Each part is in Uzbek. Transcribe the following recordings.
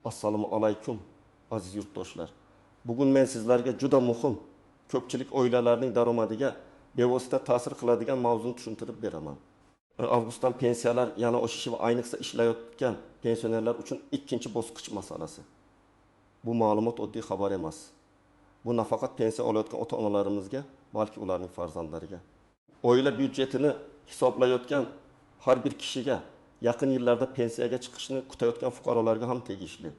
Assalomu alaykum, aziz yurtdoshlar. Bugun men sizlarga juda muhim, ko'pchilik oilalarning daromadiga bevosita ta'sir qiladigan mavzuni tushuntirib beraman. 1 avgustdan pensiyalar yana oshishi va ayniqsa ishlayotgan pensionerlar uchun ikkinchi bosqich masalasi. Bu ma'lumot oddiy xabar emas. Bu nafaqat pensiya olayotgan ota-onalarimizga, balki ularning farzandlariga, oila byudjetini hisoblayotgan har bir kishiga, yaqin yillarda pensiyaga chiqishni kutayotgan fuqarolarga ham tegishli.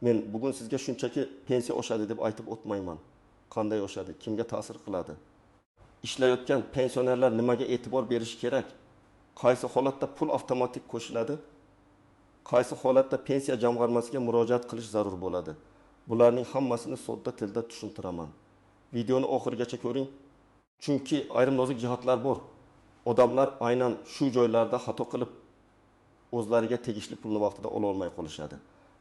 Men bugun sizga shunchaki pensiya oshadi deb aytib o'tmayman. Qanday oshadi, kimga ta'sir qiladi, ishlayotgan pensionerlar nimaga e'tibor berishi kerak, qaysi holatda pul avtomatik qo'shiladi, qaysi holatda pensiya jamg'armasiga murojaat qilish zarur bo'ladi, bularning hammasini sodda tilda tushuntiraman. Videoni oxirigacha ko'ring, chunki ayrim nozik jihatlar bor. Odamlar aynan shu joylarda xato qilib, o'zlariga tegishli pulni vaqtida ololmay qolishadi.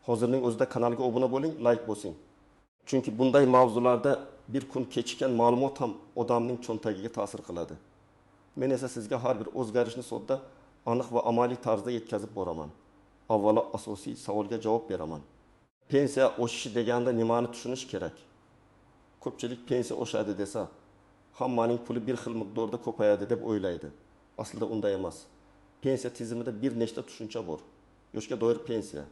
Hozirning o'zida kanalga obuna bo'ling, layk bosing, chunki bunday mavzularda bir kun kechikkan ma'lumot ham odamning cho'ntagiga ta'sir qiladi. Men esa sizga har bir o'zgarishni sodda, aniq va amaliy tarzda yetkazib boraman. Avvalo asosiy savolga javob beraman. Pensiya oshishi deganda nimani tushunish kerak? Ko'pchilik pensiya oshadi desa, hammaning puli bir xil miqdorda ko'payadi deb o'ylaydi. Aslida unday emas. Pensiya tizimida bir nechta tushuncha bor: yoshga doir pensiya,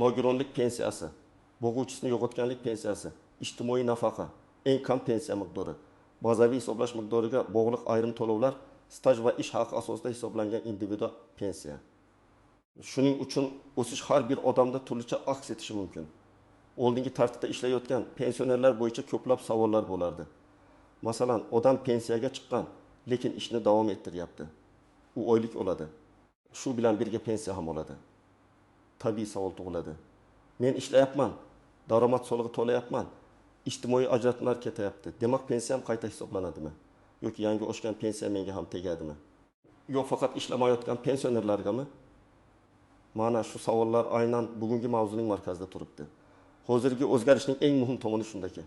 nogironlik pensiyasi, bo'g'uvchisini yo'qotganlik pensiyasi, ijtimoiy nafaqa, eng kam pensiya miqdori, bazaviy hisoblash miqdoriga bog'liq ayrim to'lovlar, staj va ish haqi asosida hisoblangan individual pensiya. Shuning uchun o'sish har bir odamda turlicha aks etishi mumkin. Oldingi tartibda ishlayotgan pensionerlar bo'yicha ko'plab savollar bo'lardi. Masalan, odam pensiyaga chiqqan, lekin ishni davom ettiryapti. U oylik oladi, shu bilan birga pensiya ham oladi. Tabiiy savol tug'iladi: men ishlayapman, daromad solig'i to'layapman, ijtimoiy ajratmalar ketyapti, demak, pensiyam qayta hisoblanadimi yoki yangi oshgan pensiya menga ham tegadimi, yo faqat ishlamayotgan pensionerlargami? Mana shu savollar aynan bugungi mavzuning markazida turibdi. Hozirgi o'zgarishning eng muhim tomoni shundaki,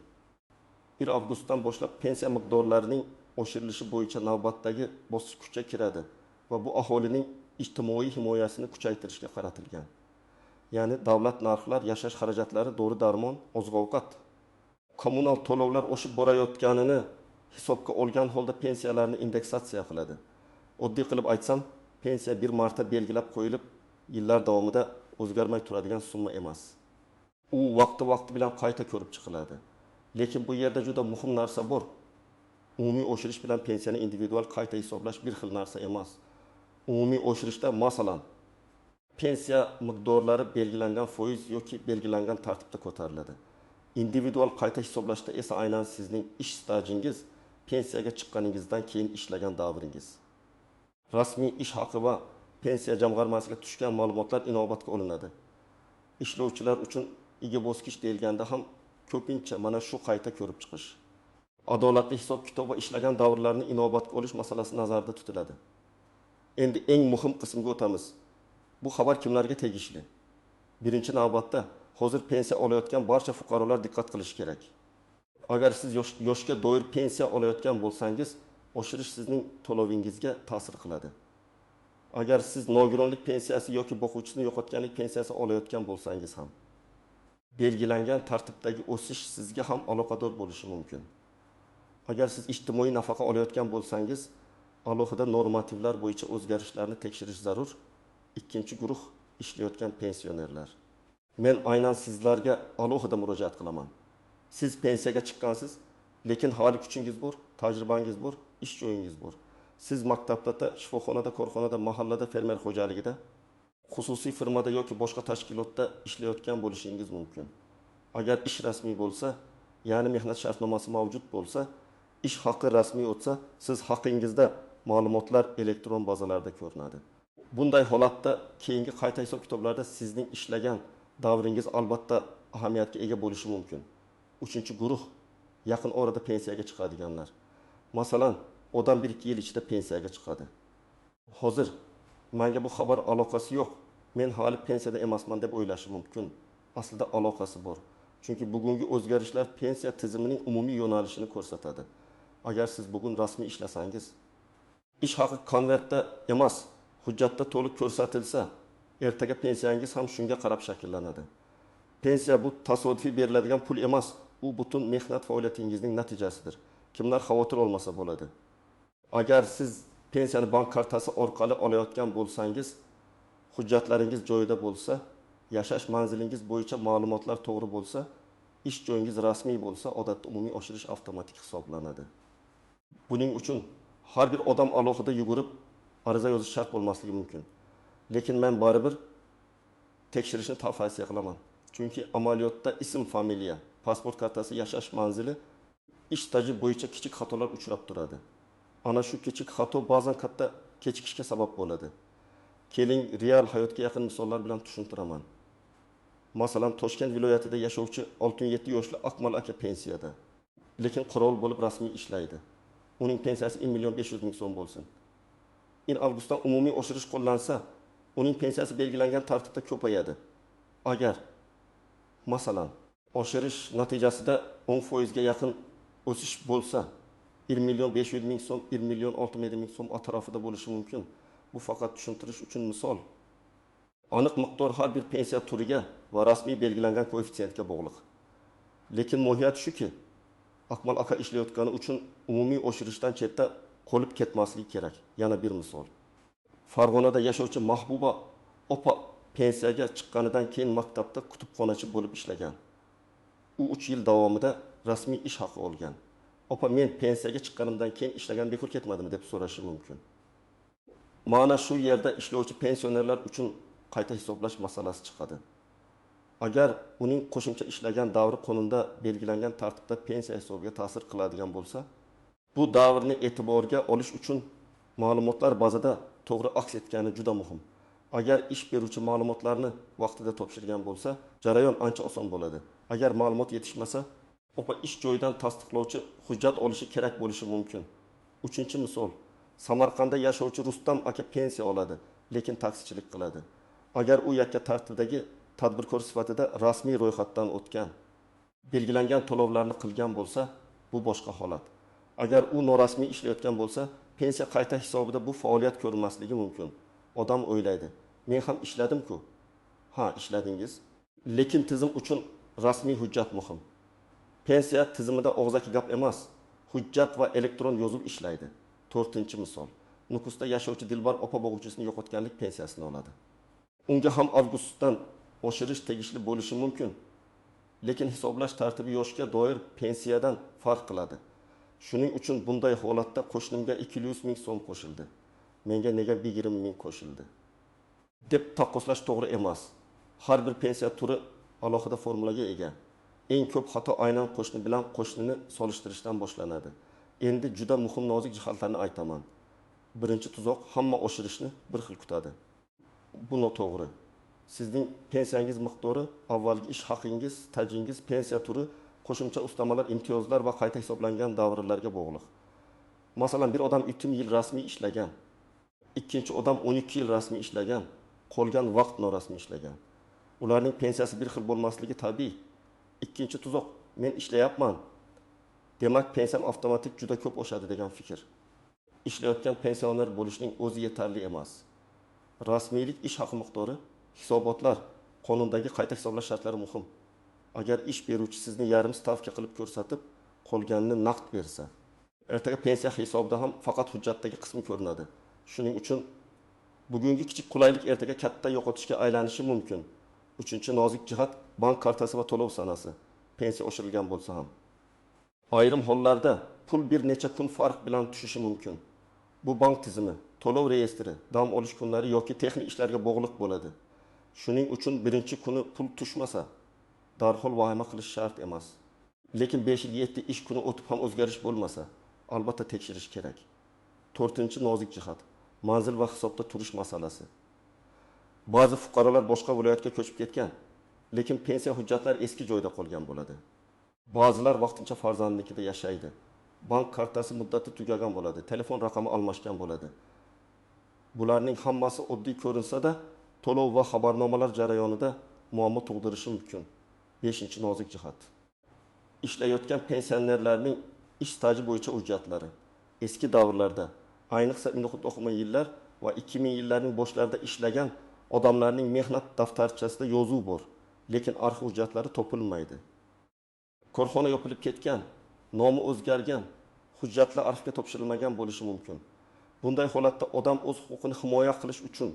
1 avgustdan boshlab pensiya miqdorlarining oshirilishi bo'yicha navbatdagi bosqich kuchga kiradi va bu aholining ijtimoiy himoyasini kuchaytirishga qaratilgan. Ya'ni davlat narxlar, yashash xarajatlari, dori darmon, oziq ovqat, kommunal to'lovlar oshib borayotganini hisobga olgan holda pensiyalarni indeksatsiya qiladi. Oddiy qilib aytsam, pensiya bir marta belgilab qo'yilib, yillar davomida o'zgarmay turadigan summa emas. U vaqti vaqti bilan qayta ko'rib chiqiladi. Lekin bu yerda juda muhim narsa bor: umumiy oshirish bilan pensiyani individual qayta hisoblash bir xil narsa emas. Umumiy oshirishda, masalan, pensiya miqdorlari belgilangan foiz yoki belgilangan tartibda ko'tariladi. Individual qayta hisoblashda esa aynan sizning ish stajingiz, pensiyaga chiqqaningizdan keyin ishlagan davringiz, rasmiy ish haqi va pensiya jamg'armasiga tushgan ma'lumotlar inobatga olinadi. Ishlovchilar uchun ikki bosqich deyilganda ham ko'pincha mana shu qayta ko'rib chiqish, adolatli hisob kitob va ishlagan davrlarni inobatga olish masalasi nazarda tutiladi. Endi eng muhim qismga o'tamiz. Bu xabar kimlarga tegishli? Birinchi navbatda hozir pensiya olayotgan barcha fuqarolar diqqat qilishi kerak. Agar siz yoshga doir pensiya olayotgan bo'lsangiz, oshirish sizning to'lovingizga ta'sir qiladi. Agar siz nogironlik pensiyasi yoki boquvchisini yo'qotganlik pensiyasi olayotgan bo'lsangiz ham, belgilangan tartibdagi o'sish sizga ham aloqador bo'lishi mumkin. Agar siz ijtimoiy nafaqa olayotgan bo'lsangiz, alohida normativlar bo'yicha o'zgarishlarni tekshirish zarur. Ikkinchi guruh: ishlayotgan pensionerlar. Men aynan sizlarga alohida murojaat qilaman. Siz pensiyaga chiqqansiz, lekin hali kuchingiz bor, tajribangiz bor, ish joyingiz bor. Siz maktabda, shifoxonada, korxonada, mahallada, fermer xo'jaligida, xususiy firmada yoki boshqa tashkilotda ishlayotgan bo'lishingiz mumkin. Agar ish rasmiy bo'lsa, ya'ni mehnat shartnomasi mavjud bo'lsa, ish haqi rasmiy o'tsa, siz haqingizda ma'lumotlar elektron bazalarda ko'rinadi. Bunday holatda keyingi qayta hisob kitoblarda sizning ishlagan davringiz albatta ahamiyatga ega bo'lishi mumkin. Uchinchi guruh: yaqin orada pensiyaga chiqadiganlar. Masalan, odam 1-2 yil ichida pensiyaga chiqadi. Hozir manga bu xabar aloqasi yo'q, men hali pensiyada emasman, deb o'ylashi mumkin. Aslida aloqasi bor, chunki bugungi o'zgarishlar pensiya tizimining umumiy yo'nalishini ko'rsatadi. Agar siz bugun rasmiy ishlasangiz, ish haqi konvertda emas, hujjatda to'liq ko'rsatilsa, ertaga pensiyangiz ham shunga qarab shakllanadi. Pensiya bu tasodifiy beriladigan pul emas, u butun mehnat faoliyatingizning natijasidir. Kimlar xavotir olmasa bo'ladi? Agar siz pensiyani bank kartasi orqali olayotgan bo'lsangiz, hujjatlaringiz joyida bo'lsa, yashash manzilingiz bo'yicha ma'lumotlar to'g'ri bo'lsa, ish joyingiz rasmiy bo'lsa, odatda umumiy oshirish avtomatik hisoblanadi. Buning uchun har bir odam alohida yugurib ariza yozish shart bo'lmasligi mumkin. Lekin men baribir tekshirishni tavsiya qilaman. Chunki amaliyotda ism, familiya, pasport kartasi, yashash manzili, ish staji bo'yicha kichik xatolar uchrab turadi. Ana shu kichik xato ba'zan katta kechikishga sabab bo'ladi. Keling, real hayotga yaqin misollar bilan tushuntiraman. Masalan, Toshkent viloyatida yashovchi 67 yoshli Akmal aka pensiyada, lekin qorovul bo'lib rasmiy ishlaydi. Uning pensiyasi 1 million 500 ming so'm bo'lsin. 1 avgustdan umumiy oshirish qo'llansa, uning pensiyasi belgilangan tartibda ko'payadi. Agar masalan, oshirish natijasida 10% ga yaqin o'sish bo'lsa, 1 million 500 ming so'm, 1 million 600 ming so'm atrofida bo'lishi mumkin. Bu faqat tushuntirish uchun misol. Aniq miqdor har bir pensiya turiga va rasmiy belgilangan koeffitsiyentga bog'liq. Lekin mohiyat shuki, Akmal aka ishlayotgani uchun umumiy oshirishdan chetda qolib ketmasligi kerak. Yana bir misol. Farg'onada yashovchi Mahbuba opa pensiyaga chiqqanidan keyin maktabda kutubxonachi bo'lib ishlagan. U 3 yil davomida rasmiy ish haqi olgan. Opa, men pensiyaga chiqqanimdan keyin ishlagan bekor ketmadimi deb so'rashi mumkin. Mana shu yerda ishlovchi pensionerlar uchun qayta hisoblash masalasi chiqadi. Agar uning qo'shimcha ishlagan davri qonunda belgilangan tartibda pensiya hisobiga ta'sir qiladigan bo'lsa, bu davrni e'tiborga olish uchun ma'lumotlar bazada to'g'ri aks etgani juda muhim. Agar ish beruvchi ma'lumotlarni vaqtida topshirgan bo'lsa, jarayon ancha oson bo'ladi. Agar ma'lumot yetishmasa, opa ish joyidan tasdiqlovchi hujjat olishi kerak bo'lishi mumkin. Uchinchi misol. Samarqandda yashovchi Rustam aka pensiya oladi, lekin taksichilik qiladi. Agar u yakka tartibdagi tadbirkor sifatida rasmiy ro'yxatdan o'tgan, belgilangan to'lovlarni qilgan bo'lsa, bu boshqa holat. Agar u norasmiy ishlayotgan bo'lsa, pensiya qayta hisobida bu faoliyat ko'rinmasligi mumkin. Odam o'ylaydi, men ham ishladim-ku. Ha, ishladingiz, lekin tizim uchun rasmiy hujjat muhim. Pensiya tizimida og'zaki gap emas, hujjat va elektron yozuv ishlaydi. To'rtinchi misol. Nukusda yashovchi Dilbar opa bo'g'uvchisini yo'qotganlik pensiyasini oladi. Unga ham avgustdan oshirish tegishli bo'lishi mumkin. Lekin hisoblash tartibi yoshga doir pensiyadan farq qiladi. Shuning uchun bunday holatda qo'shnimga 200 ming so'm qo'shildi, menga nega 20 ming qo'shildi deb taqqoslash to'g'ri emas. Har bir pensiya turi alohida formulaga ega. Eng ko'p xato aynan qo'shni bilan qo'shnini solishtirishdan boshlanadi. Endi juda muhim nozik jihatlarni aytaman. Birinchi tuzoq, hamma oshirishni bir xil kutadi. Bu noto'g'ri. Sizning pensiyangiz miqdori, avvalgi ish haqingiz, stajingiz, pensiya turi, qo'shimcha ustamalar, imtiyozlar va qayta hisoblangan davrlarga bog'liq. Masalan, bir odam 3 yil rasmiy ishlagan, ikkinchi odam 12 yil rasmiy ishlagan, qolgan vaqt norasmiy ishlagan. Ularning pensiyasi bir xil bo'lmasligi tabiiy. Ikkinchi tuzoq, men ishlayapman, demak pensiyam avtomatik juda ko'p oshadi degan fikr. Ishlayotgan pensioner bo'lishning o'zi yetarli emas. Rasmiylik, ish haqi miqdori, hisobotlar, qonundagi qayta hisoblash shartlari muhim. Agar ish beruvchi sizni yarim stavka qilib ko'rsatib, qolganini naqd bersa, ertaga pensiya hisobida ham faqat hujjatdagi qismi ko'rinadi. Shuning uchun bugungi kichik qulaylik ertaga katta yo'qotishga aylanishi mumkin. Uchinchi nozik jihat, bank kartasi va to'lov sanasi. Pensiya oshirilgan bo'lsa ham. Ayrim hollarda pul bir necha kun farq bilan tushishi mumkin. Bu bank tizimi, to'lov reyestri, dam olish kunlari yoki texnik ishlarga bog'liq bo'ladi. Shuning uchun birinchi kuni pul tushmasa, darhol vahima qilish shart emas. Lekin 5-7 ish kuni o'tib ham o'zgarish bo'lmasa, albatta tekshirish kerak. To'rtinchi nozik jihat, manzil va hisobda turish masalasi. Ba'zi fuqarolar boshqa viloyatga ko'chib ketgan, lekin pensiya hujjatlari eski joyda qolgan bo'ladi. Ba'zilar vaqtincha farzandnikida yashaydi. Bank kartasi muddati tugagan bo'ladi, telefon raqami almashgan bo'ladi. Bularning hammasi oddiy ko'rinsa-da, to'lov va xabarnomalar jarayonida muammo tug'dirishi mumkin. 5. Nozik jihat. Ishlayotgan pensionerlarning ish staji bo'yicha hujjatlari. Eski davrlarda, ayniqsa 1990-yillar va 2000-yillarning boshlarida ishlagan odamlarning mehnat daftarchasida yozuv bor. lekin arxiv hujjatlari topilmaydi. Korxona yopilib ketgan, nomi o'zgargan, hujjatlar arxivga topshirilmagan bo'lishi mumkin. Bunday holatda odam o'z huquqini himoya qilish uchun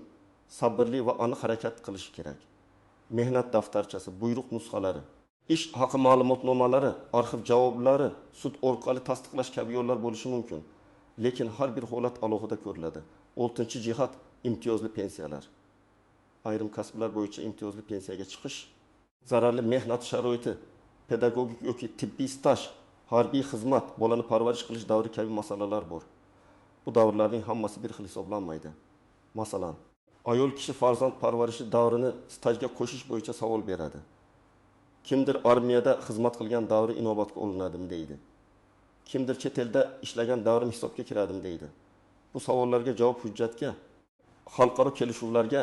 sabrli va aniq harakat qilishi kerak. Mehnat daftarchasi, buyruq nusxalari, ish haqi ma'lumotnomalari, arxiv javoblari, sud orqali tasdiqlash kabi yo'llar bo'lishi mumkin. Lekin har bir holat alohida ko'riladi. Oltinchi jihat imtiyozli pensiyalar. Ayrim kasblar bo'yicha imtiyozli pensiyaga chiqish, zararli mehnat sharoiti, pedagogik yoki tibbiy staj, harbiy xizmat, bolani parvarish qilish davri kabi masalalar bor. Bu davrlarning hammasi bir xil hisoblanmaydi. Masalan, ayol kishi farzand parvarishi davrini stajga qo'shish bo'yicha savol beradi. Kimdir armiyada xizmat qilgan davri inobatga olinadimi deydi. Kimdir chet elda ishlagan davrim hisobga kiradimi deydi. Bu savollarga javob hujjatga, xalqaro kelishuvlarga,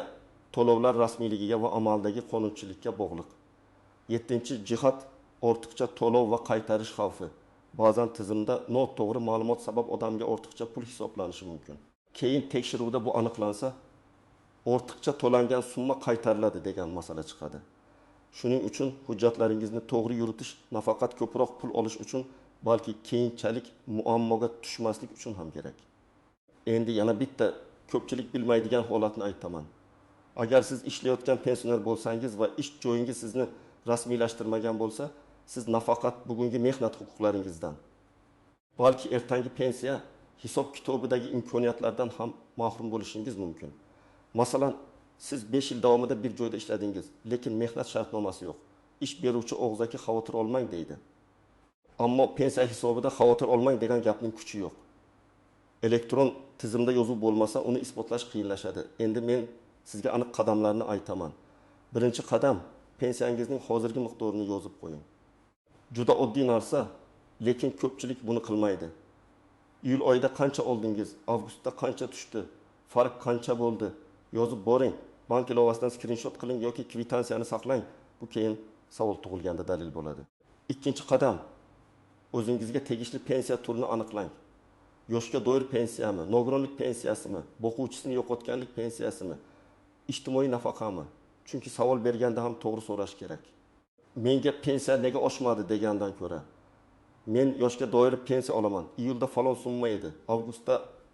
to'lovlar rasmiyligiga va amaldagi qonunchilikka bog'liq. Yettinchi jihat ortiqcha to'lov va qaytarish xavfi. Ba'zan tizimda noto'g'ri ma'lumot sabab odamga ortiqcha pul hisoblanishi mumkin. Keyin tekshiruvda bu aniqlansa, ortiqcha to'langan summa qaytariladi degan masala chiqadi. Shuning uchun hujjatlaringizni to'g'ri yuritish nafaqat ko'proq pul olish uchun, balki keyinchalik muammoga tushmaslik uchun ham kerak. Endi yana bitta ko'pchilik bilmaydigan holatni aytaman. Agar siz ishlayotgan pensioner bo'lsangiz va ish joyingiz sizni rasmiylashtirmagan bo'lsa, siz nafaqat bugungi mehnat huquqlaringizdan, balki ertangi pensiya hisob kitobidagi imkoniyatlardan ham mahrum bo'lishingiz mumkin. Masalan, siz 5 yil davomida bir joyda ishladingiz, lekin mehnat shartnomasi yo'q. Ish beruvchi og'zaki xavotir olmang deydi. Ammo pensiya hisobida xavotir olmang degan gapning kuchi yo'q. Elektron tizimda yozuv bo'lmasa, uni isbotlash qiyinlashadi. Endi men sizga aniq qadamlarni aytaman. Birinchi qadam, pensiyangizning hozirgi miqdorini yozib qo'ying. Juda oddiy narsa, lekin ko'pchilik buni qilmaydi. Iyul oyida qancha oldingiz, avgustda qancha tushdi, farq qancha bo'ldi, yozib boring. Bank ilovasidan skrinshot qiling yoki kvitansiyani saqlang. Bu keyin savol tug'ilganda dalil bo'ladi. Ikkinchi qadam, o'zingizga tegishli pensiya turini aniqlang. Yoshga doir pensiyami, nogironlik pensiyasimi, boquvchisini yo'qotganlik pensiyasimi, ijtimoiy nafaqami? Chunki savol berganda ham to'g'ri so'rash kerak. Menga pensiya nega oshmadi degandan ko'ra, men yoshga doir pensiya olaman. Iyulda falon summa edi,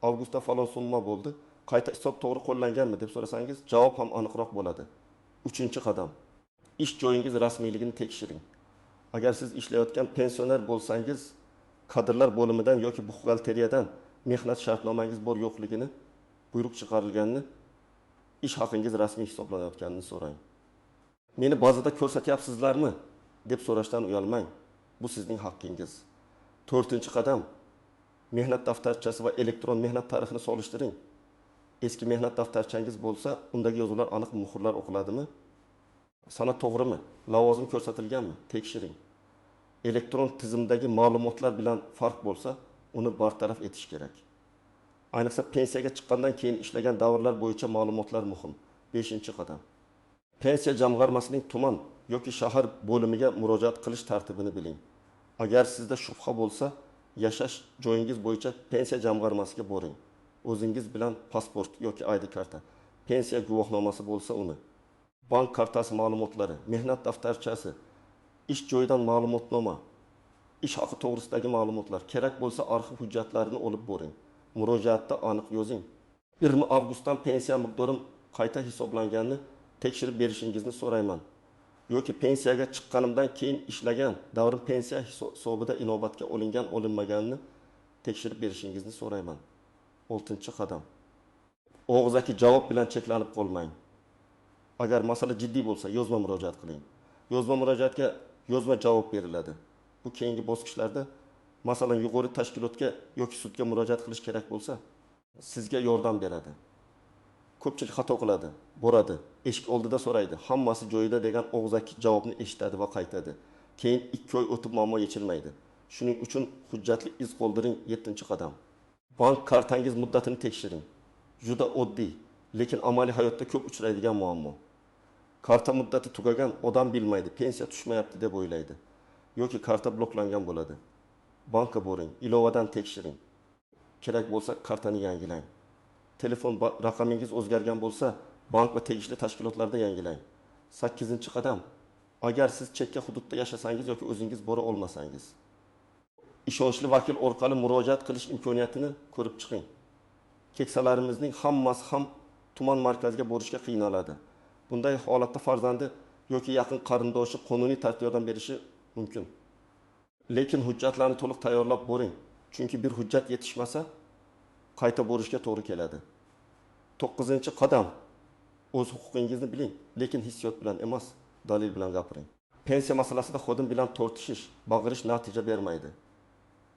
avgustda falon summa bo'ldi. Qayta hisob to'g'ri qo'llanganmi deb so'rasangiz, javob ham aniqroq bo'ladi. Uchinchi qadam, ish joyingiz rasmiyligini tekshiring. Agar siz ishlayotgan pensioner bo'lsangiz, kadrlar bo'limidan yoki buxgalteriyadan mehnat shartnomangiz bor yo'qligini, buyruq chiqarilganini, ish haqingiz rasmiy hisoblanayotganini so'rang. Meni bazada ko'rsatyapsizlarmi deb so'rashdan uyalmang. Bu sizning haqqingiz. To'rtinchi qadam, mehnat daftarchasi va elektron mehnat tarixini solishtiring. Eski mehnat daftarchangiz bo'lsa, undagi yozuvlar aniq, muhrlar o'qiladimi? Sana to'g'rimi? Lavozim ko'rsatilganmi? Tekshiring. Elektron tizimdagi ma'lumotlar bilan farq bo'lsa, uni bartaraf etish kerak. Ayniqsa pensiyaga chiqqandan keyin ishlagan davrlar bo'yicha ma'lumotlar muhim. 5-qadam. Pensiya jamg'armasining tuman yoki shahar bo'limiga murojaat qilish tartibini biling. Agar sizda shubha bo'lsa, yashash joyingiz bo'yicha pensiya jamg'armasiga boring. O'zingiz bilan pasport yoki ID karta, pensiya guvohnomasi bo'lsa uni, bank kartasi ma'lumotlari, mehnat daftarchasi, ish joyidan ma'lumotnoma, ish haqi to'g'risidagi ma'lumotlar, kerak bo'lsa arxiv hujjatlarini olib boring. Murojaatda aniq yozing. 20 avgustdan pensiya miqdorim qayta hisoblanganini tekshirib berishingizni so'rayman. Yoki pensiyaga chiqqanimdan keyin ishlagan davrim pensiya hisobida inobatga olingan olinmaganini tekshirib berishingizni so'rayman. 6-qadam. Og'zaki javob bilan cheklanib qolmang. Agar masala jiddiy bo'lsa, yozma murojaat qiling. Yozma murojaatga yozma javob beriladi. Bu keyingi bosqichlarda, masalan, yuqori tashkilotga yoki sudga murojaat qilish kerak bo'lsa, sizga yordam beradi. Ko'pchilik xato qiladi, boradi, eshik oldida so'raydi, hammasi joyida degan og'zaki javobni eshitadi va qaytadi. Keyin 2 oy o'tib muammo yechilmaydi. Shuning uchun hujjatli iz qoldiring. 7-qadam. Bank kartangiz muddatini tekshiring. Juda oddiy, lekin amaliy hayotda ko'p uchraydigan muammo. Karta muddati tugagan, odam bilmaydi, pensiya tushmayapti deb o'ylaydi. Yoki karta bloklangan bo'ladi. Bankka boring, ilovadan tekshiring. Kerak bo'lsa kartani yangilang. Telefon raqamingiz o'zgargan bo'lsa, bank va tegishli tashkilotlarda yangilang. 8-qadam. Agar siz chekka hududda yashasangiz yoki o'zingiz bora olmasangiz, ishonchli vakil orqali murojaat qilish imkoniyatini ko'rib chiqing. Keksalarimizning hammasi ham tuman markaziga borishga qiynaladi. Bunday holatda farzandi yoki yaqin qarindoshi qonuniy tartibda yordam berishi mumkin. Lekin hujjatlarni to'liq tayyorlab boring. Chunki bir hujjat yetishmasa, qayta borishga to'g'ri keladi. 9-qadam. O'z huquqingizni biling, lekin hissiyot bilan emas, dalil bilan gapiring. Pensiya masalasida xodim bilan tortishish, baqirish natija bermaydi.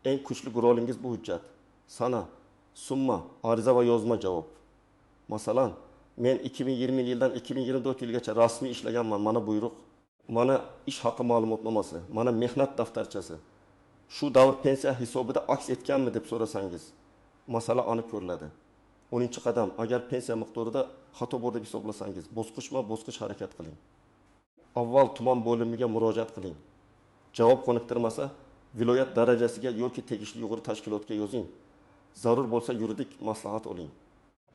Eng kuchli qurolingiz bu hujjat. Sana, summa, ariza va yozma javob. Masalan, men 2020 yildan 2024 yilgacha rasmiy ishlaganman, mana buyruq, mana ish haqi ma'lumotnomasi, mana mehnat daftarchasi. Shu davr pensiya hisobida aks etganmi deb so'rasangiz, masala aniq ko'riladi. 10-qadam. Agar pensiya miqdorida xato bor deb hisoblasangiz, bosqichma-bosqich harakat qiling. Avval tuman bo'limiga murojaat qiling. Javob qoniqtirmasa, viloyat darajasiga yoki tegishli yuqori tashkilotga yozing. Zarur bo'lsa yuridik maslahat oling.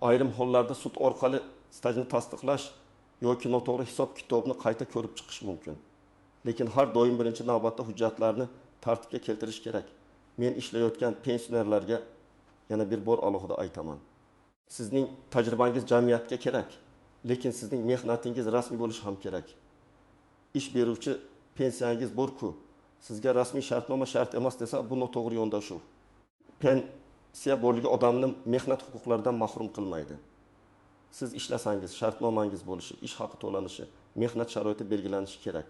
Ayrim hollarda sud orqali stajni tasdiqlash yoki noto'g'ri hisob-kitobni qayta ko'rib chiqish mumkin. Lekin har doim birinchi navbatda hujjatlarni tartibga keltirish kerak. Men ishlayotgan pensionerlarga yana bir bor alohida aytaman. Sizning tajribangiz jamiyatga kerak, lekin sizning mehnatingiz rasmiy bo'lishi ham kerak. Ish beruvchi pensiyangiz bor-ku, sizga rasmiy shartnoma shart emas desa, bu noto'g'ri yondashuv. Pensiya borligi odamni mehnat huquqlaridan mahrum qilmaydi. Siz ishlasangiz, shartnomangiz bo'lishi, ish haqi to'lanishi, mehnat sharoiti belgilanishi kerak.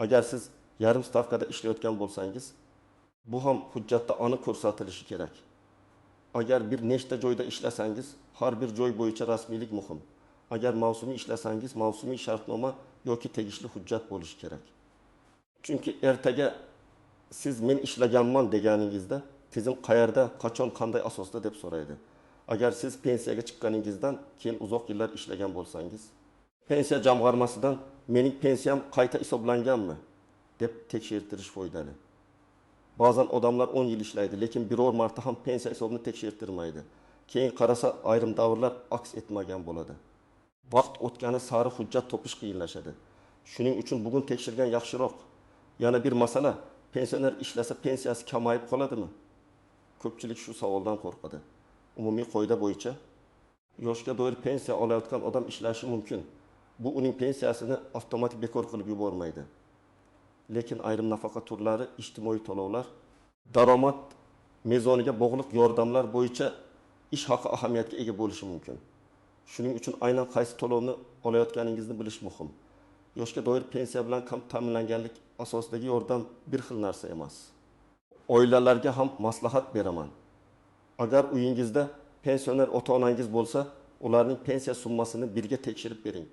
Agar siz yarim stavkada ishlayotgan bo'lsangiz, bu ham hujjatda aniq ko'rsatilishi kerak. Agar bir nechta joyda ishlasangiz, har bir joy bo'yicha rasmiylik muhim. Agar mavsumiy ishlasangiz, mavsumiy shartnoma yoki tegishli hujjat bo'lishi kerak. Chunki ertaga siz men ishlaganman deganingizda tizim qayerda, qachon, qanday asosda deb so'raydi. Agar siz pensiyaga chiqqaningizdan keyin uzoq yillar ishlagan bo'lsangiz, pensiya jamg'armasidan mening pensiyam qayta hisoblanganmi deb tekshirtirish foydali. Ba'zan odamlar 10 yil ishlaydi, lekin biror marta ham pensiya hisobini tekshirtirmaydi. Keyin qarasa ayrim davrlar aks etmagan bo'ladi. Vaqt o'tgani sari hujjat topish qiyinlashadi. Shuning uchun bugun tekshirgan yaxshiroq. Yana bir masala, pensioner ishlasa pensiyasi kamayib qoladimi? Ko'pchilik shu savoldan qo'rqadi. Umumiy qoida bo'yicha yoshga doir pensiya olayotgan odam ishlashi mumkin. Bu uning pensiyasini avtomatik bekor qilib yubormaydi. Lekin ayrim nafaqa turlari, ijtimoiy to'lovlar, daromad mezoniga bog'liq yordamlar bo'yicha ish haqi ahamiyatga ega bo'lishi mumkin. Shuning uchun aynan qaysi to'lovni olayotganingizni bilish muhim. Yoshga doir pensiya bilan kam ta'minlanganlik asosidagi yordam bir xil narsa emas. Oilalarga ham maslahat beraman. Agar uyingizda pensioner ota-onangiz bo'lsa, ularning pensiya summasini birga tekshirib bering.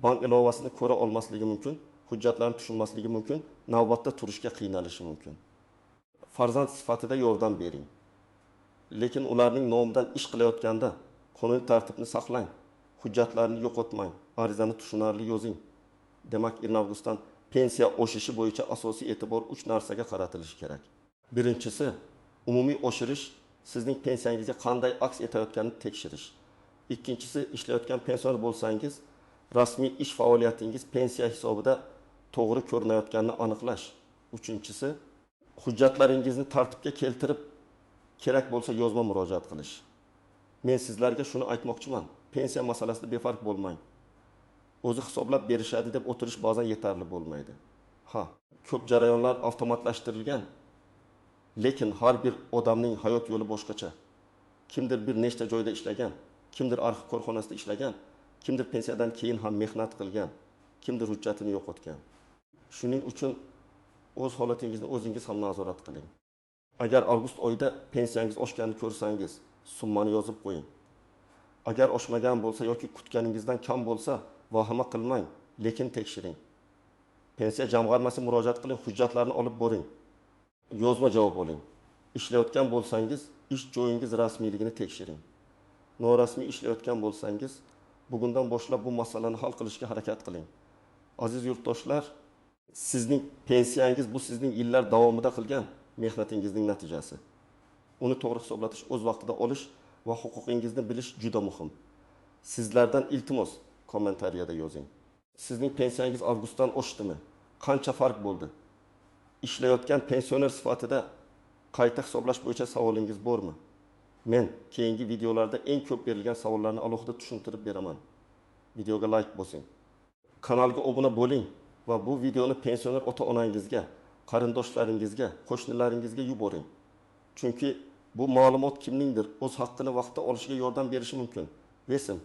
Bank ilovasini ko'ra olmasligi mumkin, hujjatlarni tushunmasligi mumkin, navbatda turishga qiynalishi mumkin. Farzand sifatida yordam bering. Lekin ularning nomidan ish qilayotganda qonuniy tartibni saqlang, hujjatlarni yo'qotmang, arizani tushunarli yozing. Demak, 1 avgustdan pensiya oshishi bo'yicha asosiy e'tibor 3 narsaga qaratilishi kerak. Birinchisi, umumiy oshirish sizning pensiyangizga qanday aks etayotganini tekshirish. Ikkinchisi, ishlayotgan pensioner bo'lsangiz, rasmiy ish faoliyatingiz pensiya hisobida to'g'ri ko'rinayotganini aniqlash. Uchinchisi, hujjatlaringizni tartibga keltirib, kerak bo'lsa yozma murojaat qilish. Men sizlarga shuni aytmoqchiman. Pensiya masalasida befarq bo'lmang. O'zi hisoblab berishadi deb o'tirish ba'zan yetarli bo'lmaydi. Ha, ko'p jarayonlar avtomatlashtirilgan. Lekin har bir odamning hayot yo'li boshqacha. Kimdir bir nechta joyda ishlagan, kimdir arxiv korxonasida ishlagan, kimdir pensiyadan keyin ham mehnat qilgan, kimdir hujjatini yo'qotgan. Shuning uchun o'z holatingizni o'zingiz ham nazorat qiling. Agar avgust oyida pensiyangiz oshganini ko'rsangiz, summani yozib qo'ying. Agar oshmagan bo'lsa yoki kutganingizdan kam bo'lsa, vahima qilmang, lekin tekshiring. Pensiya jamg'armasiga murojaat qiling, hujjatlarni olib boring. Yozma javob oling. Ishlayotgan bo'lsangiz, ish joyingiz rasmiyligini tekshiring. Norasmiy ishlayotgan bo'lsangiz, bugundan boshlab bu masalani hal qilishga harakat qiling. Aziz yurtdoshlar, sizning pensiyangiz bu sizning yillar davomida qilgan mehnatingizning natijasi. Uni to'g'ri hisoblatish, o'z vaqtida olish va huquqingizni bilish juda muhim. Sizlardan iltimos, kommentariyada yozing. Sizning pensiyangiz avgustdan oshdimi? qancha farq bo'ldi? Ishlayotgan pensioner sifatida qayta hisoblash bo'yicha savolingiz bormi? Men keyingi videolarda eng ko'p berilgan savollarni alohida tushuntirib beraman. Videoga like bosing. Kanalga obuna bo'ling va bu videoni pensioner ota-onangizga, qarindoshlaringizga, qo'shnilaringizga yuboring. Chunki bu ma'lumot kimningdir o'z haqqini vaqtida olishiga yordam berishi mumkin. Vesim.